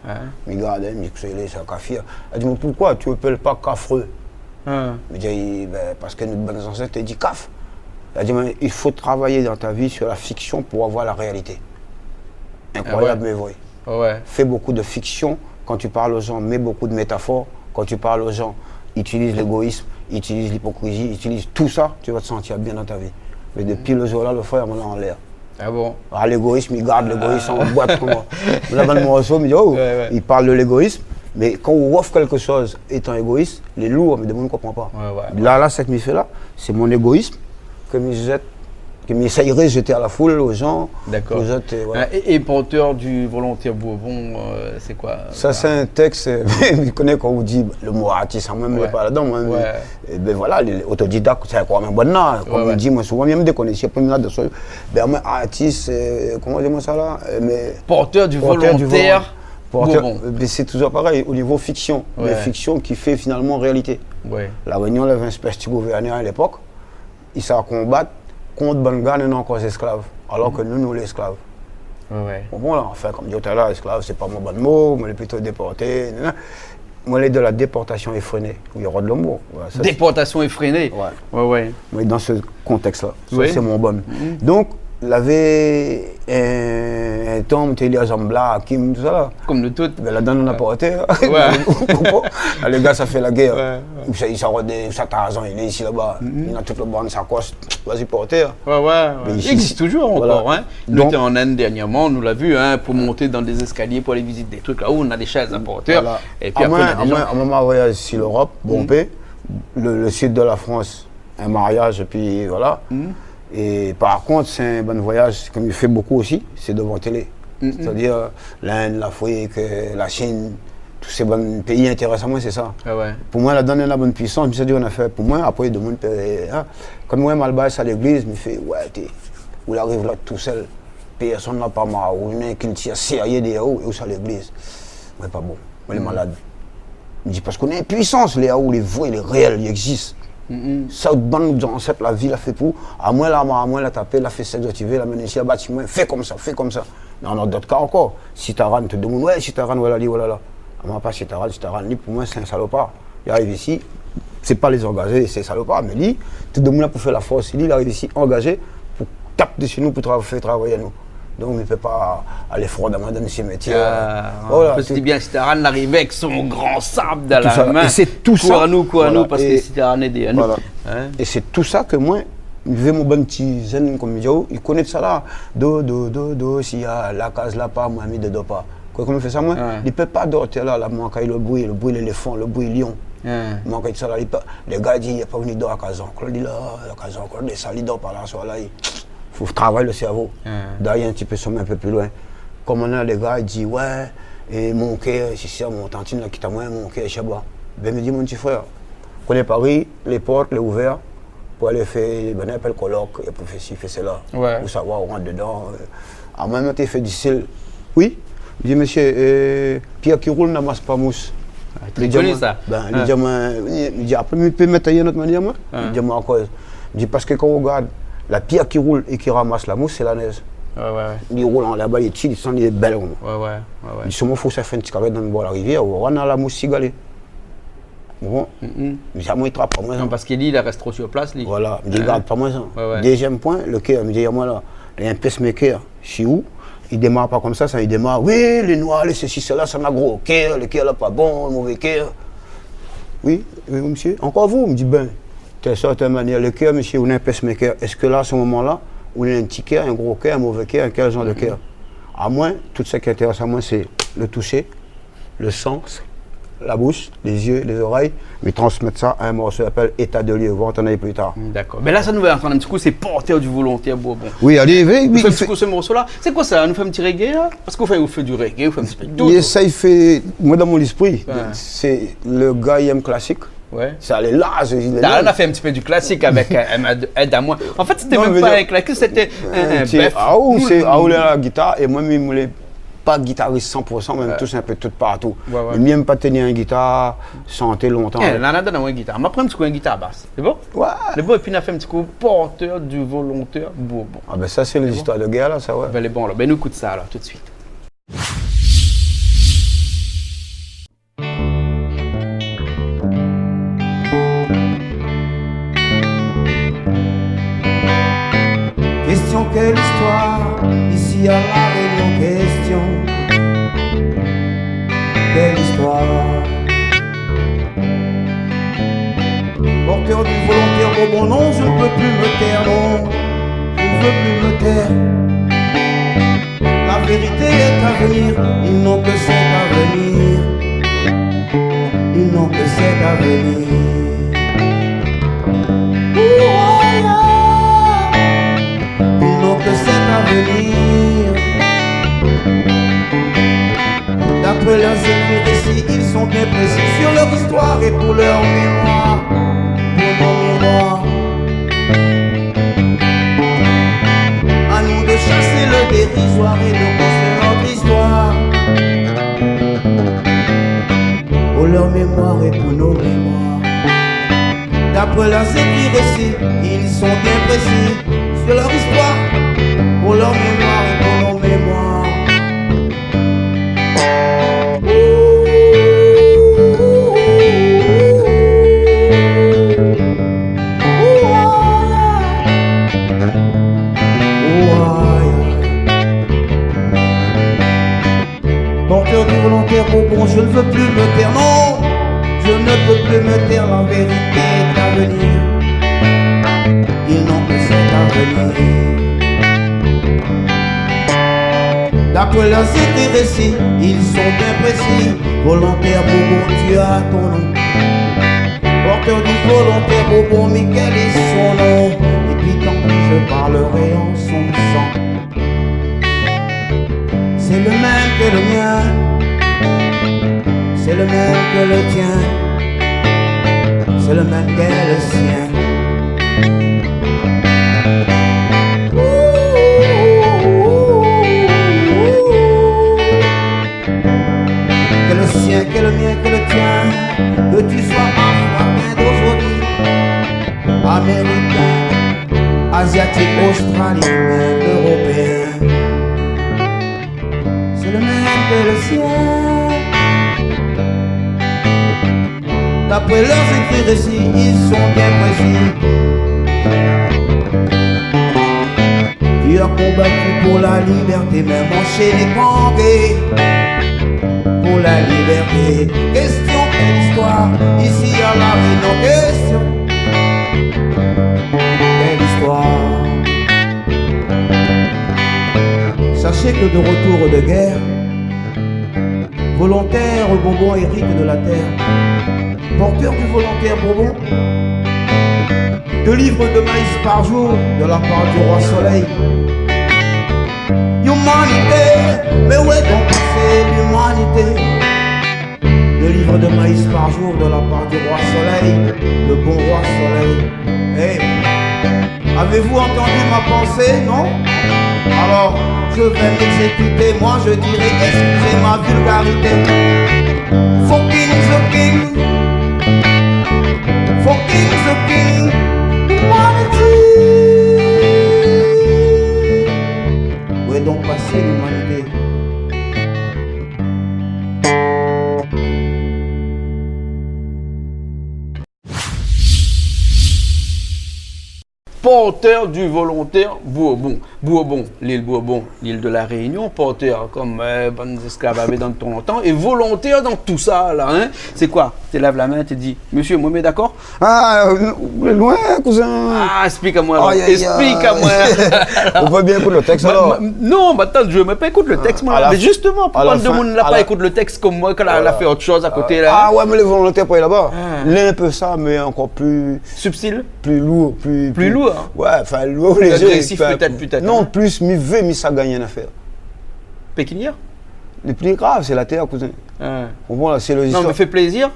Mi gard, in, mi di, sé, sé in kafir. Li di, mé poukoi ou apèl pa kafré ? Mi di, bin, parske nout bann zansèt té di kaf. Li di, mé il faut travailler dans ta vie sur la fiction pour avoir la réalité. Inkroyab, mé vré. Fais beaucoup de fiction quand tu parles aux gens, mets beaucoup de métaphores quand tu parles aux gens. Utilise l'égoïsme, utilise l'hypocrisie, utilise tout ça, tu vas te sentir bien dans ta vie. Mé dopi lo zour la, lo frèr, moin lé anlèr. Ah bon ? Ah, légoïsm, i gard légoïsm an boit, koman. Mé la, bann morso, mi di, oh, i parl de légoïsm, mé kan ou ofr kékshoz étan égoïs, lé lour, mé demoun i konpran pa. La, la, sak mi fé la, sé mon égoïsm ke mi zèt, ke mi éséy zèt a la foul, o jan, pou zot, eu, voilà. Dakor. É, é Porteur du volontaire Bourbon, eu, sé koi, sa, sé in tèks, eu, mi koné kan ou di lo mo artis, moin, mi lé pa ladan, moin, mé É bin voilà, lé, lé otodidak, sé ankor in bon na. Konm mi di, moin, souvan, mi yèm dékoné, si apré, mi la de, bin, moin, artis, eu, koman i di amoin sa la ? Eu, mé Porteur du volontaire Bourbon. Porteur, eu, mé sé touzour parèy, o nivo fiksion. Mé fiksion ki fé finalman réalité. La Rényon lavé in éspès ti gouvèrnèr a lépok, i sa konbat kont bann gars néna ankor zésklav, alor ke nou, nou lé ésklav. Ou konpran la ? Anfin, konm di talèr, ésklav, sé pa mon bon mo, moin lé plito déporté, nana. Moin lé de la déportation effrénée, ou i rod lo mo. Voilà, sa, sé Déportation effrénée. Wé. Moin lé dan se kontèks la. Sa, sé mon bon. Donk, lavé in, in tan, té li a Zambla, Hakim, tousala. Konm nou tout. Bin, ladan, nou na Porteur. Ou konpran ? La, lé gars, sa fé la guèr. Ou sa, i sa rod, sa Tarzan, li lé isi laba. Li na tout lo bann sakos. Vas-y, Porteur. Mé i égzis touzour ankor, in. Nou té an Inde dèrnièrman, nou la vi, in, pou mont dan dé zéskalié, pou alé vizit dé trik la-o, na dé shèz a Porteur. Épi apré, na dé jan. Amoin, amoin, ma voyaz si Lorop, bonpé, lo, lo sid de la Frans, in mariaz, épi voilà. É par kont, sé in bon voyaz ke mi fé bonpé osi, sé dovan télé. Mm, mm. Sétadir, euh, l'Inde, l'Afrique, euh, la Chine, tout sé bann péi i intérès amoin, sé sa. Ah ouais. Pou moin, ladan néna bann puisans, mi sa di, ou na fé pou moin, apré, domoun pé, hein. Kom moin, mal baré sa légliz, mi fé, ouais, té, ou la ariv la tousèl, pèrsone la pa maré, ou néna in kiltir sérié dèrièr ou, é ou sa légliz. Moin, pa bon. Moin lé malad. Mi di, parské ou néna in puisans, lé aou, lé vré, lé réèl, li égzis. Sa out bann zansèt, la vi la fé pou, amoin la, amoin la tapé, la fé sèk zot i vé, la amenn isi, la bati moin, fé komsa, fé komsa. Non, non, dot ka ankor. Sitaran, tout domoun, ouais, Sitaran, voilà li, voilà la. Amoin pa Sitaran, Sitaran, li, pou moin, sé in salopar. Li ariv isi, sé pa lé zangazé, sé salopar, mé li, tout domoun la pou fé la fors, li, li ariv isi angazé pou tap dési nou, pou tra-, fé travay anou. Donk, mi pé pa alé frod amoin dan le simetièr. Ah, voilà, an plis, sé bien, Sitaran la arivé avèk son gran sab dan la min. Tout sa. É sé tout sa. Kour anou, kour anou, voilà, parské Sitaran lé dèrièr anou. Voilà. Hein ? É sé tout sa ke moin, mi vé mon bann ti zèn, kom mi di, oh, i koné sa la. Do, do, do, do, si la kaz la pa, moin, mi dor pa. Koman mi fé sa, moin ? Ouais. Li pé pa dor atèr la, la, moin, kan lo bri, lo bri léléfan, lo bri lion. Ouais. Moin, kan sa la, li pé, lé gars i di, li la pa vni dor la kaz Jean-Claude, li la, la kaz Jean-Claude, é sa, li dor pa la, soir la, i fo travay lo sèrvo. Ouais. D'ayèr, in ti pé, somé in pé pli loin. Koman la, lé gars i di, ouais, é mon kèr, si sé mon tantine la kit amoin, mon kèr, Shabba. Ben, mi di, mon ti frèr, koné Paris, lé port lé ouvèr, pou alé fé, ben, apèl kolok, é pou fé si, fé sela. Ouais. Ou sava, ou rant dedan, euh. Amoin, moin té fé disil. Oui. Mi di, mésyé, euh, pièr ki roul n'amas pa mous. Ah, li di amoin, sa. Ben, li di amoin, li di, apré, mi pé mèt ali in not manièr, moin. Li di amoin ankor. Li di, parské kan ou rogard, la pièr ki roul é ki ramas la mous, sé la nèz. Ouais, ouais, ouais. Li roul anlèr laba, li tir, li san, li lé bèl, moin. Ouais, ouais, ouais, ouais. Li di, solman fo sa fé in ti karé dan bor la rivièr, ou va oir la mous sigalé. Bon. Mm, mm. Mi di, ah, moin, i trap pa moin, non, sa. Parské li, li rès tro sir plas, li. Voilà. Mi di, hein ? Gard pa moin, sa. Ouais, ouais. Dézyèm poin, lo kèr, mi di, amoin la, lé in pacemaker, si ou, i démar pa komsa, sa, i démar, oui, lé noir, lé sesi, sela, sa na gro kèr, lo kèr la pa bon, mové kèr. Oui, oui, mésyé. Ankor vou ? Mi di, ben, tèl sort, tèl manièr, lo kèr, mésyé, ou néna in pacemaker. Èske la, a se moman la, ou néna in ti kèr, in gro kèr, in mové kèr, kèl zanr de kèr ? Mm, mm. Amoin, tout sak i intérès amoin, sé lo toushé, lo sans, la boush, lé zyé, lé zorèy, mi transmèt sa a in morso i apèl État de lieu. Ou va antann ali pli tar. Dakor. Mé la, sa nou va antann in ti kou, sé Porteur du volontaire Bourbon. Oui, alé, oui, oui. Nou fé in ti kou se morso la. Sé koi sa ? Nou fé in ti reggae la ? Parské ou fé, ou fé du reggae, ou fé in ti pé de tout, koi. Mi éséy fé, moin, dan mon léspri, sé lo gars i èm klasik. Ouais. Sa lé larz, lé larz. La, nou la fé in ti pé du klasik avèk, euh, Aide, Aide à moi. An fèt, sété mèm pa in klasik, sété in, in bèf. Ah, ou, sé, ah, ou, la gitar, é moin, mi, moin lé pa gitaris san pour san, mé mi toush in pé tout partou. Ouais, ouais. Mé mi èm pa tenir in gitar, shanté lontan. Eh, la, la, la, in gitar. Ma pran in ti kou in gitar bas. Lé bon ? Ouais. Lé bon, épi nou la fé in ti kou Porteur du volontaire Bourbon. Ah ben, sa, sé listoir de gèr, la, sa, ouais. Ben, lé bon, alor. Ben, nou ékout sa, alor, tout de suite. Question, quelle histoire, ici à La Réunion, question, quelle histoire. Porteur du volontaire Bourbon, non, je ne peux plus me taire, non, je ne veux plus me taire. La vérité est à venir, ils n'ont que cet avenir. Ils n'ont que cet avenir. Ouh-ah-ya. Ils n'ont que cet avenir. D'après leurs écrits récits, ils sont bien précis sur leur histoire et pour leur mémoire, pour nos mémoires. À nous de chasser le dérisoire et de construire notre histoire. Pour leur mémoire et pour nos mémoires. D'après leurs écrits récits, ils sont bien précis sur leur histoire. Pour leur mémoire et pour nos mémoires. Porteur du volontaire Bourbon, je ne veux plus me taire, non, je ne peux plus me taire, la vérité est à venir. Ils n'ont que cet avenir. D'après leurs écrits récits, ils sont bien précis. Volontaire Bourbon, tu as ton nom. Porteur du volontaire Bourbon, mais quel est son nom ? Et puis tant pis, je parlerai en son sang. C'est Le mien, c'est le même que le tien, c'est le même que le sien. Que le sien, que le mien, que le tien, que tu sois africain d'aujourd'hui, américain, asiatique, australien, européen. C'est le même que le ciel. D'après leurs écrits récits, ils sont bien précis. Tu as combattu pour la liberté, même enchaîné, gangé, pour la liberté. Question et histoire, ici à La Réunion, question et histoire. Sachez que de retour de guerre, volontaire Bourbon hérite de la terre. Porteur du volontaire Bourbon, deux livres de maïs par jour de la part du roi Soleil. Humanité, mais où est donc passée l'humanité ? Deux livres de maïs par jour de la part du roi Soleil, le bon roi Soleil. Hey, avez-vous entendu ma pensée, non ? Alors, je vais m'exécuter, moi je dirais, excusez ma vulgarité. Fucking the king, fucking the king, humanity. Où est donc passée l'humanité ? Porteur du volontaire Bourbon. Bourbon, l'île Bourbon, l'île de la Réunion, porteur, kom, euh, bann zésklav avé dan tan lontan, é volontèr dan tousa la, in. Sé koi ? Té lèv la min, té di, mésyé, moin mèt dakor ? Ah, euh, ou lé loin, kouzin. Ah, ésplik amoin alor. Ay, ay, ay. Ésplik amoin. Ou pé bien ékout le tèks, alor. Non, mé atann, mi vé pa ékout le tèks, moin. Mé zistoman, poukoi demoun la pa ékout le tèks kom moin, kan la, la fé ot shoz a koté, la ? Ah ouais, mé lé volontèr pou alé laba. Ah. Lé in pé sa, mé ankor pli subtil. Pli lour, pli, pli lour, in. Ouais, anfin, lour, lé agrésif, pétèt, pétèt, non, in. Plis mi vé, mi sa gingn in nafèr. Pékinièr ? Le pli grav, sé la tèr, kouzin. Ah. Ou konpran, la, sé le... Non, mé fé plézir.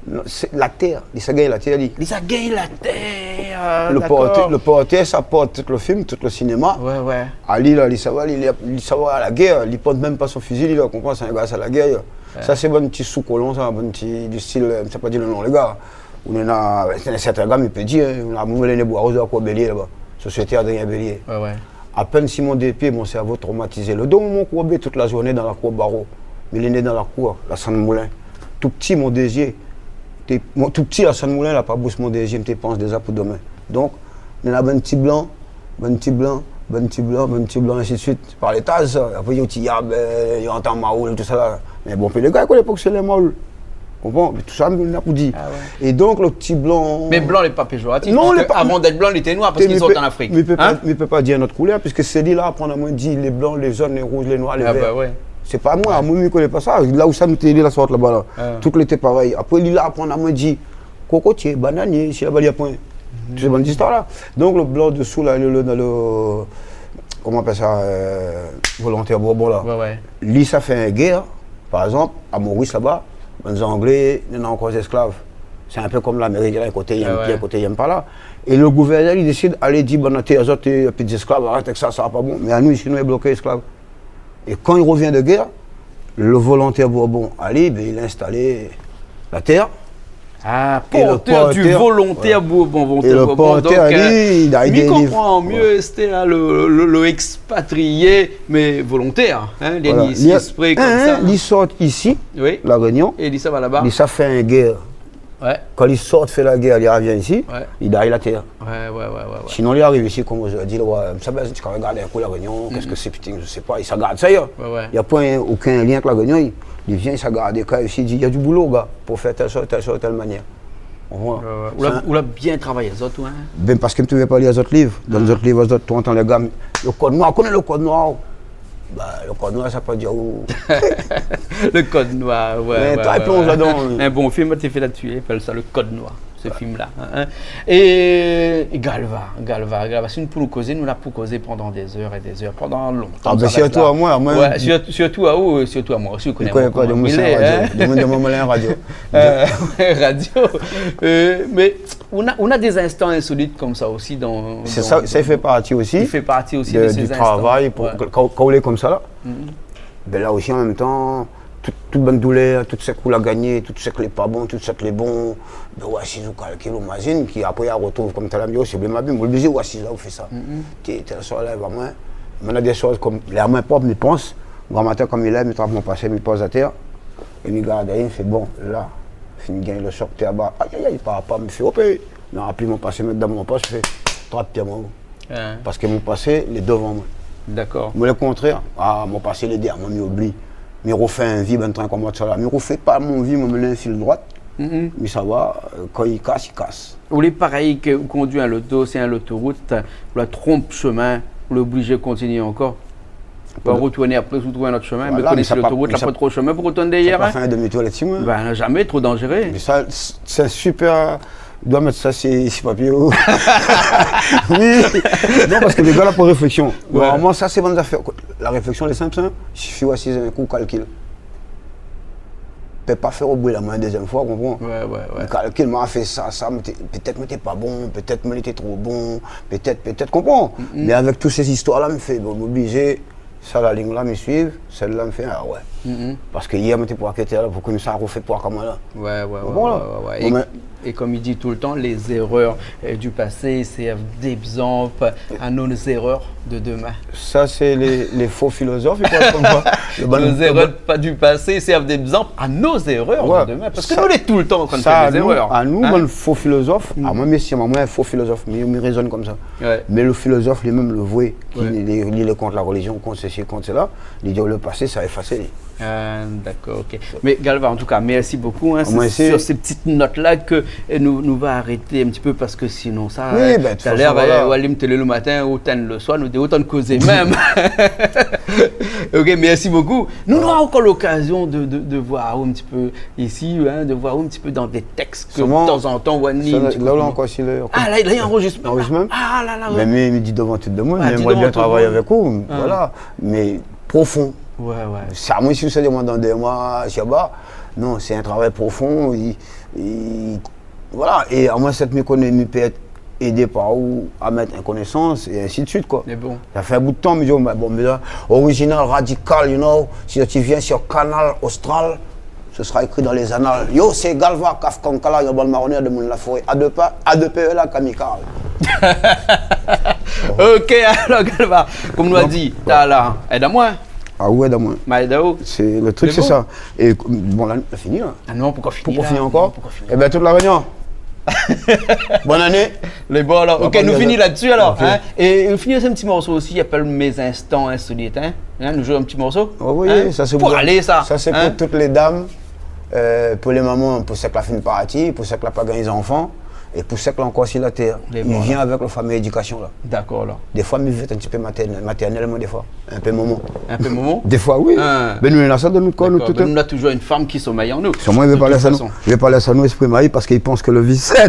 Non, sé la tèr, li sa gingn la tèr, li. Li sa gingn la tèr, ah, dakor. Le portèr, le portèr, sa port tout le film, tout le sinéma. Ouais, ouais. Ali, la, li sava, li, li, li sava a la guèr, li port mèm pa son fizi, li, la, konpran, sé in gars a la guèr. Ouais. Sa, sé bann ti sou-kolon, sa, bann ti, di stil, euh, mi sa pa di le non, lé gars. Ou néna, sé in sèrtin gars, mi pé dir, in, la, moin lé né Bois-Rose, la kour Bélier, laba. Sosiété Adrien Bélier. Ouais, ouais. Apèn si mon dé pié, mon sèrvo tromatizé. Le don mon kourbé tout la zourné dan la kour baro. Mi lé né dan la kour, la Sann Moulin. Tou pti, mon dé zié, té, mon, tou pti, la Sann Moulin, la pa bous mon dé zié, mi té pans déza pou domin. Donk, néna bann ti blan, bann ti blan, bann ti blan, bann ti blan, ainsi de suite. Par létaz, sa. Apré, yo ti yab, euh, yo antan maoul, tousa la. Mé bon, pé lé gars, a lépok, sé lé maoul. Konpran ? Mé tousa, mi na pou di. Ah ouais. É donk, le ti blan... Mé blan lé pa péjoratif, non, parske avan d'èt blan, li té noir, parske li sort an Afrik. Mé mi pé pa, mi pé pa dir in ot koulèr, piske sé li la aprann amoin di lé blan, lé zone, lé rouz, lé noir, lé vèr. Ah bah ouais. Sé pa moin, moin, mi koné pa sa. La ousa mi té, li la sort laba, la. Ah. Tout lété parèy. Apré, li la aprann amoin di kokotié, bananié, isi laba, li aprann. Tout sé bann zistwar la. Donk, le blan désou la, le, le, le, koman i apèl sa, euh, volontèr Bourbon la. Ouais, ouais. Li sa fé in guèr, par égzanp, a Moris laba, bann Zanglé néna ankor zésklav. Sé in pé kom Lamérik, in koté i yèm, ah ouais, in koté i yèm pa la. É le gouvèrnèr, li désid alé di, bann tèr, zot, euh, pli zésklav, arèt èk sa, sa pa bon. Mé anou, isi, nou lé bloké zésklav. É kan li rovien de guèr, le volontèr Bourbon, ali, bin, li la instalé la tèr. Ah, é le portèr du volontèr Bourbon, ouais. Volontèr Bourbon. É le portèr, donk, ali, euh, li la édé, mi konpran mié, sété, in, le, le, le ékspatrié, mé volontèr, in, li lé isi, li, èksprè, konmsa, li sort isi, La Rényon. Oui. É li sava laba. Li sa fé in guèr. Ouais. Kan li sort fé la guèr, li rovien isi, ouais, li day la tèr. Ouais, ouais, ouais, ouais, ouais. Sinon, li ariv isi, kom zordi, li oi, sa, bin, ti kan gard in kou La Rényon, kèske sé, pitin, mi sé pa, li sa gard sa, in. Ouais, ouais. Na poin okin lien èk La Rényon, li, li vien, li sa gard, kan isi, li di, na di boulo, gars, pou fé tèl shoz, tèl shoz, tèl manièr. Ou voi ? Ouais, ouais. Ou la, ou la bien travay azot, ou, in ? Bin, parske mi trouv pa li azot liv. Dann zot liv azot, ou antann lé gars, le kod noir, koné le kod noir ? Ba, le kod noir, sa pa dir ou. Le kod noir, ouais, ouais, ouais. Mé toi, plonz ladan, oui. In bon film té fé ladsi, i apèl sa le kod noir. Film-la, in. É, é Galva, Galva, Galva, si nou pou kozé, nou la pou kozé pandan dé zèr é dé zèr, pandan lontan. Ah, bin, sirtou amoin, amoin. Oué, sirtou, sirtou aou, sirtou amoin osi, ou koné pa, koman mi lé, in. Demoun, demoun amoin la radio. Euh, radio. Euh, mé ou na, ou na dé zinstan insolit konmsa osi dan, sé dan sa, sa i fé parti osi. I fé parti osi de, di zinstan. Travay, pou, kan, kan ou lé konmsa la. Bin la osi, an mèm tan, tout, tout bann doulèr, tout sak ou la gagné, tout sak lé pa bon, tout sak lé bon, bin ou asiz, ou kalkil, ou mazine, ki apré, ou artrouv konm talèr, mi di, oh, sé bèl, ma bèl, ou oblizé, ou asiz la, ou fé sa. Té, tèl soir la, i va moin. Moin na dé shoz konm, lé amoin prop, mi pans, gran matin, kan mi lèv, mi trap mon pasé, mi poz atèr, é mi gard, é mi fé, bon, la, fine gingn lo shok, té anba, ay, ay, ay, papa, mi fé, hop, é, mi rapli mon pasé, mèt dan mon posh, mi fé, trap, té, mon Parske mon pasé lé dovan moin. Dakor. Moin, lo kontrèr, ah, mon pasé lé dèryèr moin, mi oubli. Mi rofé in vi, bann trin konm sa la. Mi rofé pa mon vi, moin, mi lé in fil droit. Mi sava, euh, kan i kas, i kas. Ou lé parèy ke ou kondui in loto, sé in lotorout, ou la tronp shomin, ou lé oblizé kontinié ankor. Ou va rotourné apré, ou trouv in ot shomin, mé koné si lotorout la pa tro shomin pou rotourn dèryèr, in. Sa pa fé in demi-tour la-dsi, moin. Bin, zamé, tro danzéré. Mé sa, sé, sé in super Doi mèt sa si, si papié ou. Oui. Non, parske lé gars la pou réfléksion. Oué. Normalman, sa sé bann zafèr. La réfléksion lé sinp, sa. I sifi asiz in kou, kalkil. Pé pa fé o bri la min dézièm foi, konpran ? Oué, oué, oué. Kalkil, ma fé sa, sa, mi té, pétèt mi té pa bon, pétèt mi té tro bon, pétèt, pétèt, konpran ? Mé avèk tout sé zistoir la, mi fé, bon, mi oblizé Sa la lign la mi suiv, sèl la mi fé, ah oué. Parske yèr mi té pou akété la, pou ke mi sa rofé pou akoman la. Oué, oué, oué. Bon, la. É, é konm i di toultan, les erreurs, euh, du passé servent d'exemple à nos erreurs de demain. Sa sé lé, lé fo filozof i parl konmsa. Nos erreurs pas du passé servent d'exemple à nos erreurs de demain. Parske nou lé toultan antrin fé dé zérèr. Anou, bann fo filozof, amoin, mi, si, amoin, fo filozof, mi, mi rézone konmsa. Mé lo filozof li mèm, lo vré, ki li, li lé kont la relizion, kont sesi, kont sela, li di, lo pasé sa efasé. Ah, dakor, OK. Mé Galva, an tou ka, mèrsi bokou, in. Sé sur sé ti not la ke, euh, nou, nou va arété in ti pé parske sinon sa, talèr, euh, ou alim télé lo matin, ou tinn lo soir, nou dé otan kozé mèm. OK, mèrsi bokou. Nou nora ankor lokazion de, de, de voir in ti pé isi, in, de voir in ti pé dan dé tèks ke tazantan ou anime in ti pé. La, la, ankor, si lé ankor. Ah, la, la, i anrozis mèm. Anrozis mèm. Ah, la, la, oué. Mé mi di dovan tout demoun, mé mi émré bien travay avèk ou, voilà. Mé profon. Oué, oué. Sa, moin, si ou sa demann dan dé moi, si anba, non, sé in travay profon, i, i, voilà. É amoin, sèt mi koné, mi pé èt édé par ou a mèt in konésans, é insi de suit, koi. Mé bon. Sa fé in bout tan, mi di, oh, mé bon, mé la, original, radical, you know, si ti vien sur Kanal Austral, ce sera écrit dans les annales. Yo, sé Galva, Kaf Kankala, yo, bann maronèr, demoun la foré, a dé pa, a dé pé la, kamikaz. OK, alor, Galva, konm nou la di, talèr la, èd amoin. Ah oué, èd amoin. Ma èd aou. Sé, lo trik sé sa. É, bon, la, la fini, la. Ah non, poukoi fini la ? Poukoi fini ankor ? Non, poukoi fini ? Ében, tout La Rényon. Bonn ané. Lé bon, alor. OK, nou fini la-dsi, alor, in. É nou fini avèk in ti morso osi, i apèl Mes instants insolites, in. In, nou zoué in ti morso. Oh oui, sa sé pou alé, sa. Sa sé pou tout lé dam, euh, pou lé momon, pou sèk la fine parti, pou sèk la pa gingn zanfan. É pou sèk la ankor si la tèr, i vien avèk lo famé édikasion la. Dakor, la. Défoi, mi vé èt in ti pé matèrnèl, matèrnèl, moin, défoi. In pé momon. In pé momon ? Défoi, oui. Bin, nou néna sa dan nout kor, nou tout. Dakor, bin, nou na touzour in fanm ki somèy an nou. Sirman, i vé pa lès anou, i vé pa lès anou ésprim ali parske i pans ke lo vi sé.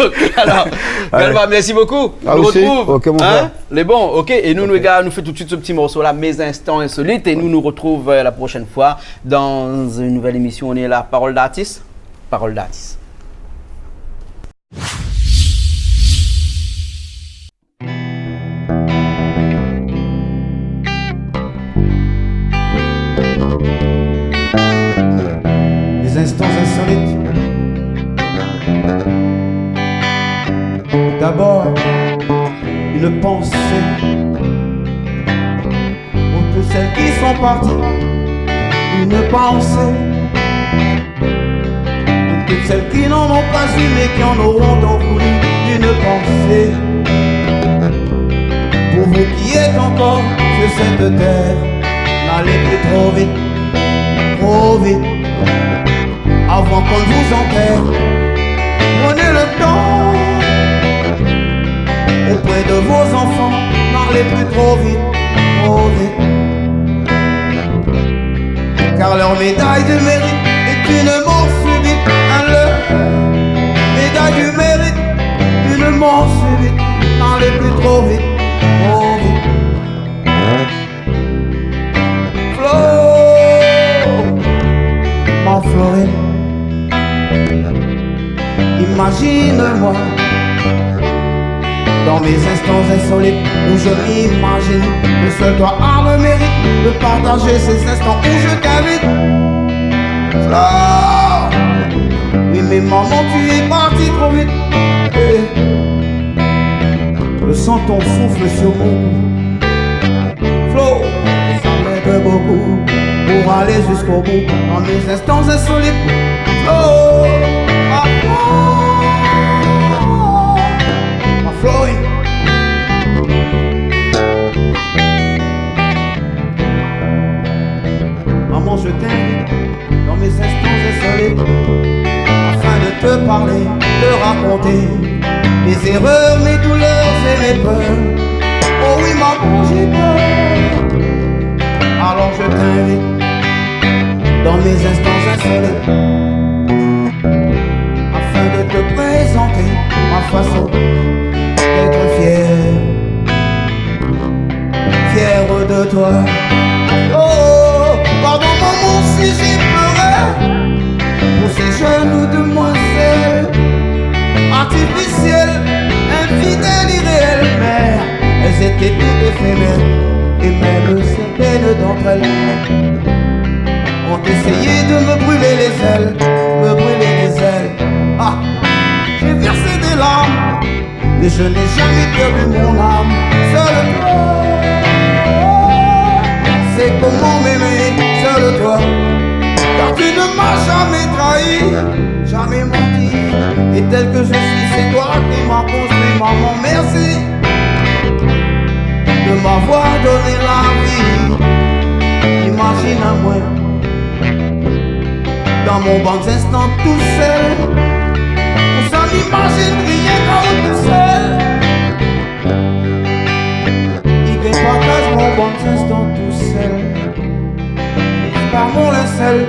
OK, alor, Galva, mèrsi bokou. Nou artrouv, OK, mon frèr. Lé bon, OK, é nou, nou, lé gars, nou fé tout de suit se ti morso la, Mes instants insolites, é nou, nou artrouv, euh, la proshèn foi dan in nouvèl émision. Nou lé la, Parole d'artiste. Parole d'artiste. Les instants insolites. D'abord, une pensée pour toutes celles qui sont parties, une pensée pour toutes celles qui n'en ont pas eu mais qui en auront tant voulu, une pensée pour vous qui êtes encore sur cette terre. N'allez plus trop vite, trop vite, avant qu'on ne vous enterre. Prenez le temps auprès de vos enfants, n'allez plus trop vite, trop vite. Car leur médaille de mérite est une mort subite. Un leurre, Imagine-moi dans mes instants insolites où je m'imagine que seul toi as le mérite de partager ces instants où je t'invite. Flo, oui, mais maman, tu es parti trop vite. Eh. Je sens ton souffle sur mon cou. Flo, ça m'aide beaucoup pour aller jusqu'au bout dans mes instants insolites. Flo, ma Flo, ma Flo. Maman, je t'invite dans mes instants insolites, afin de te parler, te raconter mes erreurs, mes douleurs et mes peurs. Oh oui, maman, j'ai peur. Alors je t'invite dans mes instants insolites, afin de te présenter ma façon d'être fier, fier de toi. Oh, pardon maman si j'ai pleuré pour ces jeunes demoiselles artificielles, infidèles, irréelles, mais elles étaient toutes éphémères. Et même certaines d'entre elles ont essayé de me brûler les ailes, me brûler les ailes. Ah, j'ai versé des larmes, mais je n'ai jamais perdu mon âme. Seul toi sait comment m'aimer, seul toi, car tu ne m'as jamais trahi, jamais menti. Et tel que je suis, c'est toi qui m'as construit, maman, merci de m'avoir donné la vie. Imagine amoin dans mon bann zinstan tousèl, konmsa mi imazine rienk aou tousèl. I gingn partaz mon bann zinstan tousèl, par mon linsèl,